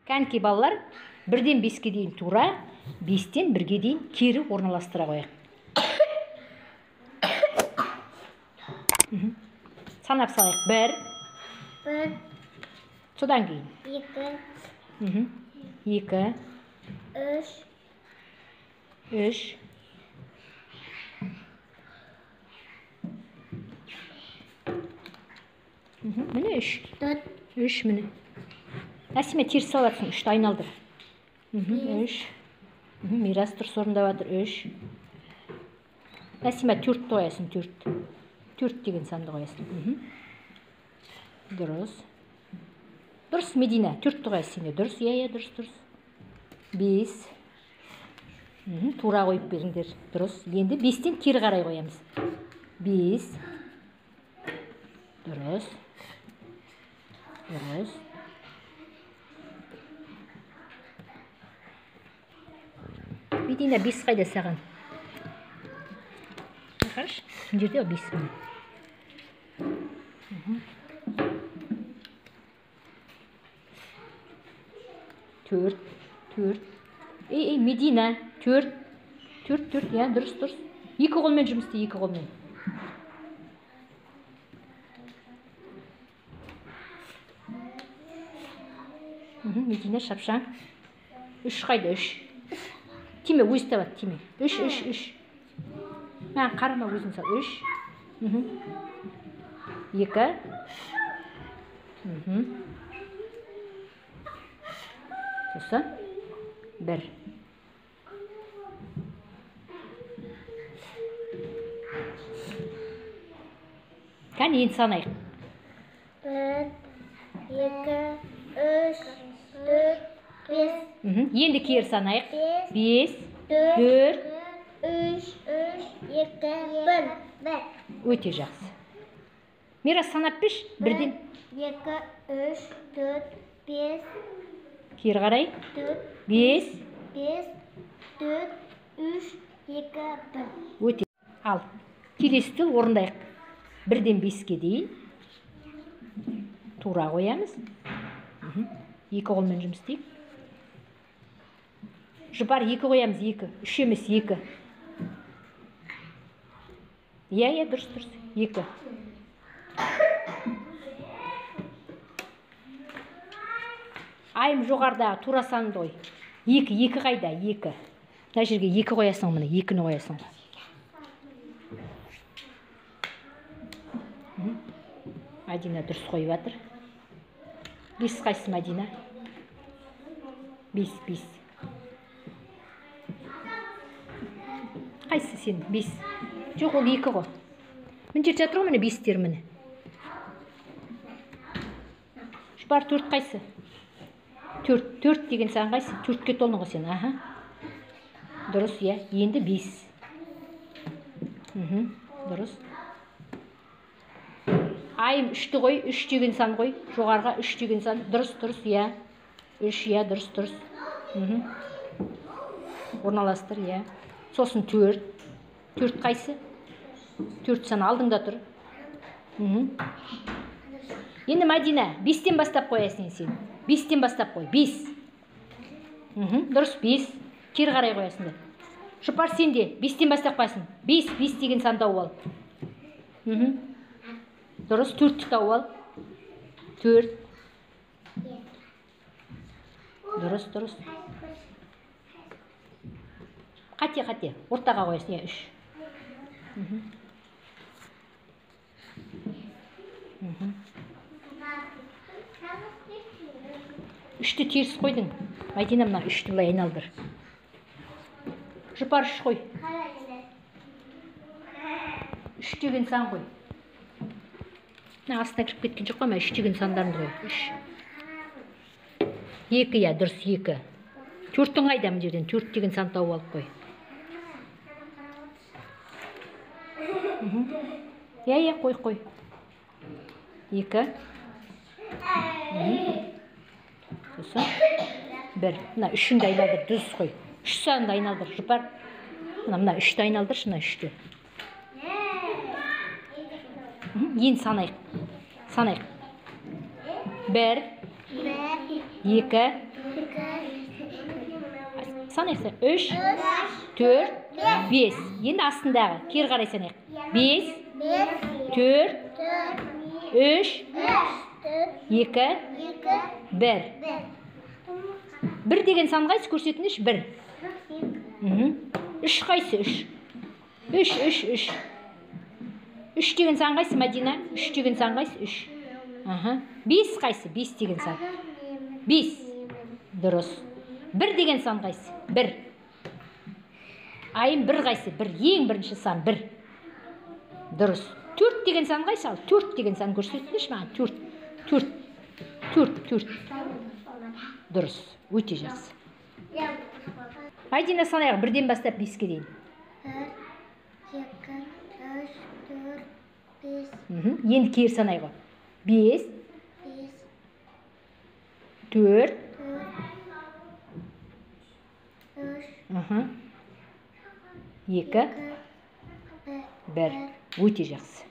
Кәнекей балалар, 1-ден 5-ке дейін тура, 5-тен 1-ге дейін кері орналастыра қояйық. Санап салайық. 1. 1. Содан кейін. 2. 2. 3. 3. Міне 3. 4. 3 міне. Әсиме теріс салып жатсың, 3-ті айналдыр. 3. Мирас дұрыс орындап жатыр, 3. Әсиме 4-ті қоясың, 4. 4 деген санды қоясың. Дұрыс. Дұрыс, Медина, 4-ті қоясың сен де. Дұрыс, иә, иә, дұрыс, дұрыс. 5. Тура қойып беріңдер. Дұрыс. Енді 5-тен кері қарай қоямыз. 5. Дұрыс. Дұрыс. Медина, 5 қайда саған? Қарашы, мына жерде 5 міне. 4, 4. Ей, ей, Медина, 4. 4, 4, иә, дұрыс, дұрыс. Екі қолмен жұмыс істе, екі қолмен. Медина, шапшаң. 3 қайда, 3? Тиме, өзі табады, тиме. 3, 3, 3. Маған қарама, өзің сал. 3. 2. Сосын 1. Кәне, енді санайық. 1, 2, 3, 4, 5. Енді кері санайық. 5, 5, 4, 4, 3, 3, 2, 1. 1. Өте жақсы. Мирас, санап берші. Бірден. 2, 3, 4, 5. Кері қарай. 4, 5. 5, 4, 3, 2, 1. Өте. Ал, келесі тіл орындайық. 1-ден 5-ке дейін тура қоямыз. Екі қолмен жұмыс істейік. Жұпар, 2 қоямыз, 2. 3 емес, 2. Иә, иә, дұрыс, дұрыс. 2. Айым жоғарыдағы тура санды қой. 2, 2 қайда? 2. Мына жерге 2 қоясың, міне, 2-ні қоясың. Мадина дұрыс қойып жатыр. 5 қайсысы, Мадина? 5, 5. Қайсысы сен? 5. Жоқ, ол 2 ғой. Мына жерде жатыр ғой, міне 5-тер міне. Жұпар, 4 қайсы? 4, 4 деген сан қайсы? 4-ке толдың ғой сен, аха. Дұрыс, иә. Енді 5. Дұрыс. Айым 3-ті қой, 3 деген сан қой. Жоғарыға 3 деген сан. Дұрыс, дұрыс, иә. 3, иә, дұрыс, дұрыс. Орналастыр, иә. Сосын 4. 4 қайсы? 4 сан алдыңда тұр. Енді Мадина, 5-тен бастап қоясың сен. 5-тен бастап қой. 5. Дұрыс, 5. Кері қарай қоясың. Жұпар, сен де 5-тен бастап қоясың. 5, 5 деген сан тауып ал. Дұрыс, 4-ті тауып ал. 4. Дұрыс, дұрыс. Қате, қате. Ортаға қоясың, иә, 3. 3-ті теріс қойдың. Мадина, мына 3-ті былай айналдыр. Жұпар, 3 қой. 3 деген сан қой. Мына астына кіріп кеткен жоқ қой, мына 3 деген сандарыңды қой. 3. 2, иә, дұрыс, 2. 4-тің қайда мына жерден? 4 деген сан тауып алып қой. Иә, иә, қой, қой. 2. Сосын 1. Мына 3-іңді айналдыр, дұрыс қой. 3 санды айналдыр, Жұпар. Мына 3-ті айналдыршы, мына 3-ті. Енді санайық. Санайық. 1, 2, Санайық. 3, 4, 5. Енді астындағы кері қарай санайық. 5, 4, 3, 2, 1. 1 деген сан қайсы, көрсетіңізші? 1. 3 қайсы? 3. 3, 3, 3. 3 деген сан қайсы, Мадина? 3 деген сан қайсы? 3. 5 қайсы? 5 деген сан. 5. Дұрыс. 1 деген сан қайсы? 1. Айым, 1 қайсы? 1. Ең бірінші сан 1. Дұрыс. 4 деген сан қайсы? Ал 4 деген сан көрсетіңізші маған. 4. 4. 4, 4. Дұрыс. Өте жақсы. Айдина, санайық 1-ден бастап 5-ке дейін. 1, 2, 3, 4, 5. Енді кері санайық. 5, 4, 2, 1. Өте жақсы.